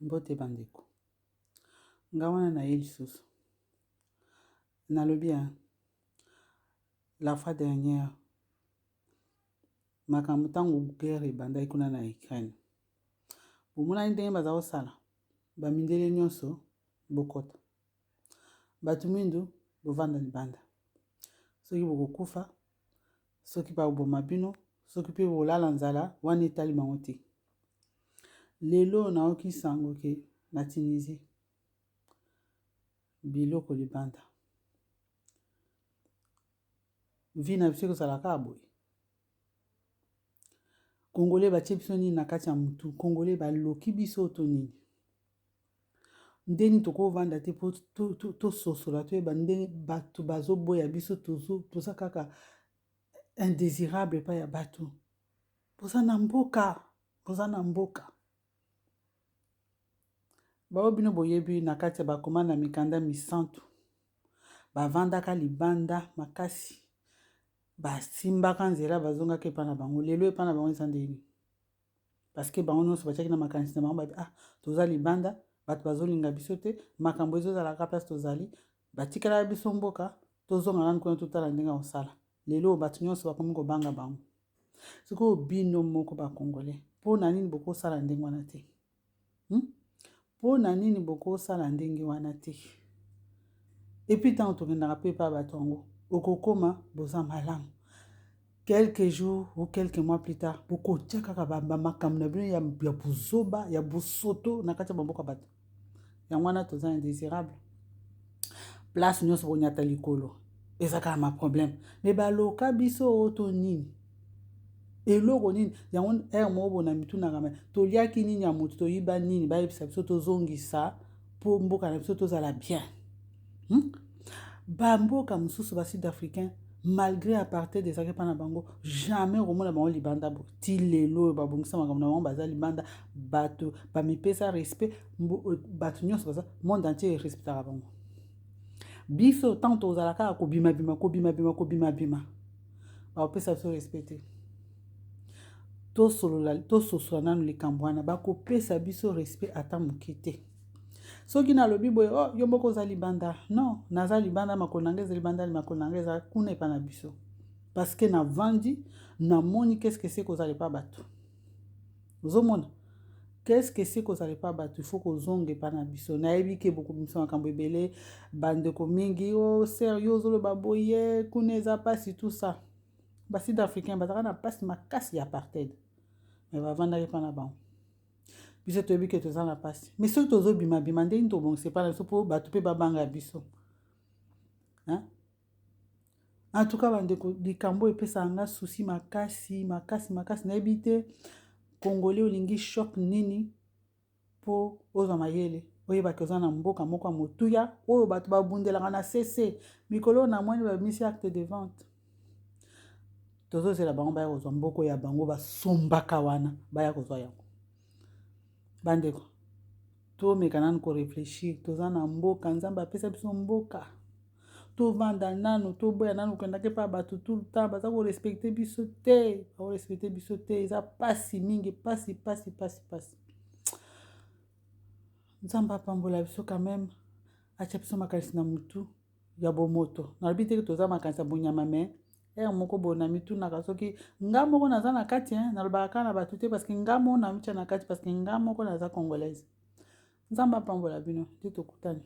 Mbote bandeko, nga wana naye lisusu nalobi hein, la fois dernière makambo ntango guerre ebandaki kuna na Ukraine, bomonaki ndenge baza kosala bamindele nyonso bokota, bato mwindu bovanda libanda, soki bokokufa, soki bakoboma bino, soki mpe bokolala nzala, wana etali bango te. Lelo nayoki sango ke na Tunisie biloko libanda vie na biso ekozala kaka boye. Congolais batie biso nini na kati ya mutu? Congolais baloki biso to nini? Ndeni tokovanda te mpo tososola toyeba ndenge bato bazoboya biso, toza kaka indésirable epai ya bato. Boza na mboka, boza na mboka. Baoyo bino boyebi na kati ya bakoma na mikanda misantu, bavandaka libanda makasi, basimbaka nzela, bazongaka epai na bango. Lelo epai na bango eza ndenge nini? Parce que bango nyonso batiaki na makanisi na bango babi, ah, toza libanda, bato bazolinga biso te, makambo ezozalaka place tozali, batikelaka biso mboka, tozonga nanu kuna totala ndenge ya kosala. Lelo bato nyonso bakomi kobanga bango. Sikoyo bino moko ba congolais, mpo na nini bokosala ndenge wana te? Mpo na nini bokosala ndenge wana te? Et puis ntango tokendaka mpe epai bato yango, okokoma boza malamu. Quelques jours ou quelques mois plus tard, bokotia kaka bamakambo na bino ya buzoba, ya busoto na kati ya bamboka bato. Yango wana toza indésirable. Place nyonso bonyata likolo eza kaka ma problème. Mais baloka biso to nini? Eloko nini? Yango heure moko bona mitunaka me toliaki nini ya moto, toyiba nini, bayebisa biso tozongisa mpo mboka na biso tozala bien. Bamboka mosusu ba sud africain malgré apartheid ezalaki mpa na bango, jamais okomona bango libanda bo ti lelo oyo babongisa makambo na bango, baza libanda, bato bamipesa respect, bato nyonso baza monde entier erespectaka bango. Biso ntango tozala kaka kobimabima kobimabima kobimabima, bakopesa biso respect te. Tosolola, tososola nanu likambo wana, bakopesa biso respect ata moke te. Soki nalobi boye, oh, yo moko oza libanda, non, naza libanda, makolo na ngai eza libanda, makolo na ngai eza kuna epa na biso, parce que navandi namoni qu'est-ce que c'est kozala epa bato. Ozomona qu'est-ce que c'est kozala epa bato, il faut kozonga epa na biso. Nayebi ke bokobimisa makambo ebele, bandeko mingi, oh sœur, yo ozoloba boye, kuna eza mpasi, tout ça. Ba sud africain bazalaka na mpasi makasi ya apartheid, mais bavandaki epa na bango. Biso toyebi ke toza na mpasi, mais soki tozobimabima ndenge tobongisa epa na biso mpo bato mpe babanga biso. En tout cas bandeko, likambo epesaka nga souci makasi makasi makasi. Nayebi te congolais olingi choc nini mpo ozwa mayele, oyebaki oza na mboka moko ya motuya oyo bato babundelaka na cc. Mikolo oyo namoni babimisi acte de vente, tozozela bango baya kozwa mboko ya bango basombaka wana, baya kozwa yango. Bandeko, tomeka nanu koreflechir, toza na mboka, Nzambe apesa biso mboka, tovanda nanu, toboya nanu kokendaka epa bato tout le temps, baza korespecte biso te, bakorespecte biso te, eza pasi mingi, pasi pasi pasi pasi. Nzambe apambola biso quand même, atia biso makanisi na mutu ya bomoto. Nalobi te toza makanisi ya bonyama, mais heure moko boye na mitunaka soki nga moko naza na kati, nalobaka kaka na bato te, parce que nga moko namitia na kati, parce que nga moko naza congolaise. Nzambe apambola bino, nde tokutani.